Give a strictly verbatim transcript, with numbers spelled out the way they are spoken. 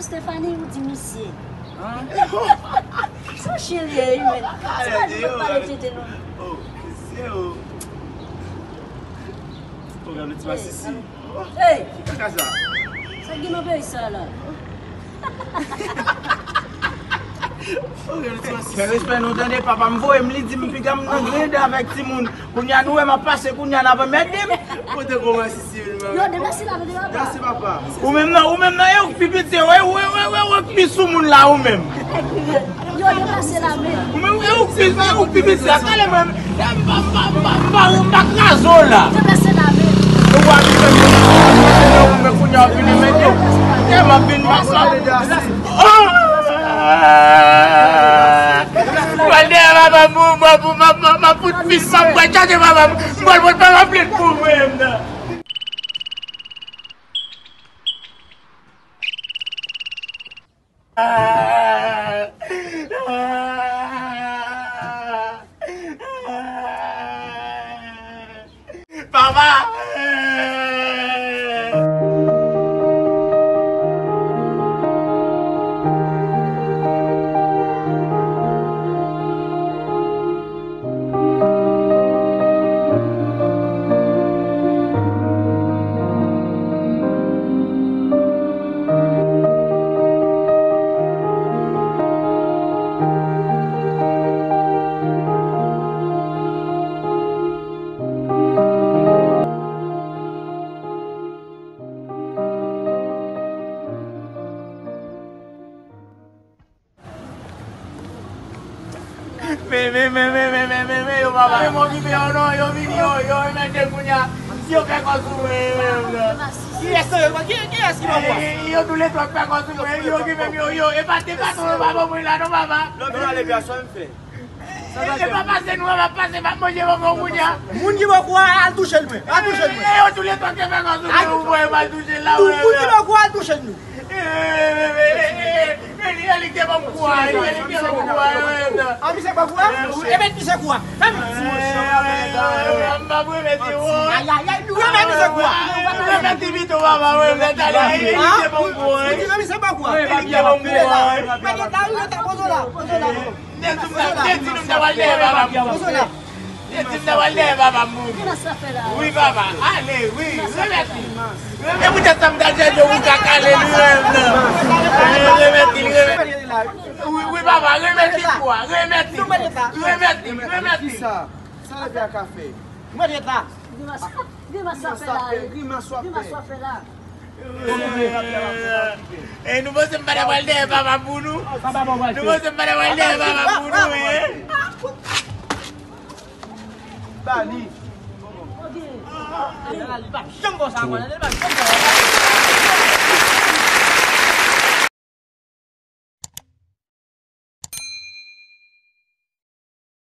Stephanie, ou di misye. Hein? Se yon chyen li ye, wi, men. Se pa di pa pale tete, non. Oh, misye, oh. Oh, gade ti masisi. Hey! Ki kaka sa? Sa k gen nan peyi sa la? Oh, gade ti masisi. Fè respè nou tande, papa m voye m, li di m piga m nan grede avèk timoun. Kounye a nou wè m ap pase, kounye a n ap anmède m. Kote kòmanse isi menm? Yo, deplase la, deplase la. Deplase papa. Ou menm nan, ou menm nan, e ou k pi piti, e ou, e ou, e ou, e ou k pi sou moun la, ou menm. Yo, deplase la, men. Ou menm, e ou k pi, e ou k pi piti la, kale mwen. M pa, m pa, m pa, m pa, m pa kraze w la. Deplase la, men. Ou pa vin fè m, ou menm kounye a w vin anmède m. E m ap vin pase. Oh! Pral dèyè papa m pou, pou, pou, m ap, m ap, m ap fout pis, m ap pran chaje papa m. M pral pot papa m plent pou mwen menm nan. Papa! Men, men, men, yo papa. Yo okipe yo non, yo vini, yo, yo remèt kounye a. Yo fè kò sou mwen, yo menm nan. Kiyès nan yo, ki, kiyès ki nan bwa? Yo toulètwa fè kò sou mwen, yo okipe m, yo, yo, e pa, e pa tro yo pa ban mwen la non, papa. Lòt jou ale pi a swa m fè. E, e pa pase nou, e pa pase, pa manje bonbon kounye a. Moun ki bò kou a, al touche l mwen, al touche l mwen. E yo toulètwa fè kò sou mwen, ou voye m al touche l la, moun ki bò kou a, al touche l nou. E, e, e, e, e, e, e, e, li te ban m kou a, e, e, li te ban m kou a, e, e, e. A, misye ban kou a? E, e, e, met misye kou a. Fè m. E, e, e, m pa remèt li, o. Ay, ay, ay, remèt misye kou a. Remèt li pito, papa, remèt, ale, e, e, li te ban m kou a, e. Ou di misye ban kou a? E, li te ban m kou a, e. Mete la, mete la, poze w la, poze w la. Nèg di m ta, nèg di m ta pral dèyè papa m. Poze w la. Nèg di m ta pral dèyè papa m. Wi, papa. Ale, wi. Remèt li. E poutèt sa m t al chèche ou ka kale li menm nan. Remèt li, remèt li. Wi, wi, papa. Remèt li kou a. Remèt li. Remèt li. Remèt li. Sa lè a ka fè? Mwen ret la. Grimas, grimas w ap fè la, wi. Grimas w ap fè la. E nou panse m pa ta pral dèyè papa m pou nou? Nou panse m pa ta pral dèyè papa m pou nou, wi? Ba li. Li pa janm fè sa, mwen, li pa janm fè sa.